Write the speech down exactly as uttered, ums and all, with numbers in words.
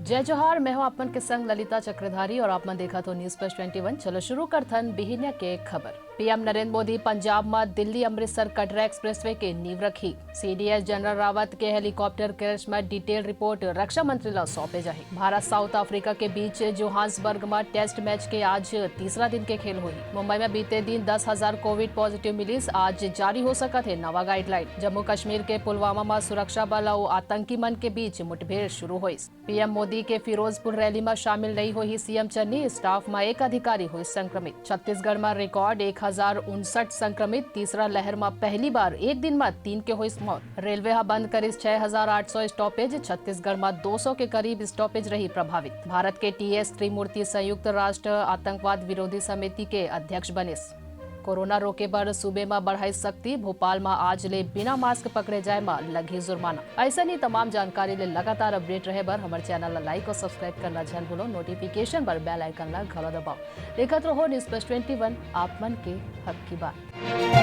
जय जोहार, मैं हूं आप मन के संग ललिता चक्रधारी और आप मन देखत हो News Plus Twenty One। चलो शुरू करथन बिहिनिया के खबर। पीएम नरेंद्र मोदी पंजाब म दिल्ली अमृतसर कटरा एक्सप्रेसवे के नींव रखही। सीडीएस जनरल रावत के हेलीकॉप्टर क्रैश म डिटेल रिपोर्ट रक्षा मंत्री ल सौंपे जाही। भारत साउथ अफ्रीका के बीच जोहान्सबर्ग म टेस्ट मैच के आज तीसरा दिन के खेल होही। मुंबई म बीते दिन दस हजार कोविड पॉजिटिव मिलिस, आज जारी हो सकत हे नवा गाइडलाइन। जम्मू कश्मीर के पुलवामा म सुरक्षा बल अउ आतंकी मन के बीच मुठभेड़ शुरू होइस। पीएम मोदी के फिरोजपुर रैली म शामिल नइ होही सीएम चन्नी, स्टाफ म एक अधिकारी होइस संक्रमित। छत्तीसगढ़ म रिकॉर्ड एक हजार उनसठ संक्रमित, तीसरा लहर म पहली बार एक दिन म तीन के होइस मौत। रेलवे ह बंद करिस छह हजार आठ सौ स्टॉपेज, छत्तीसगढ़ म दो सौ के करीब स्टॉपेज रही प्रभावित। भारत के टीएस त्रिमूर्ति संयुक्त राष्ट्र आतंकवाद विरोधी समिति के अध्यक्ष बनिस। कोरोना रोके बर सूबे म बढ़ाइस सख्ती, भोपाल म आज ले बिना मास्क पकड़े जाए म लगही जुर्माना। अइसन ही तमाम जानकारी ले लगातार अपडेट रहे बर हमर चैनल ला लाइक और सब्सक्राइब करना झन भूलो, नोटिफिकेशन बर बेल आइकन ला घलो दबाओ। देखत रहो News Plus Twenty One, आप मन के हक की बात।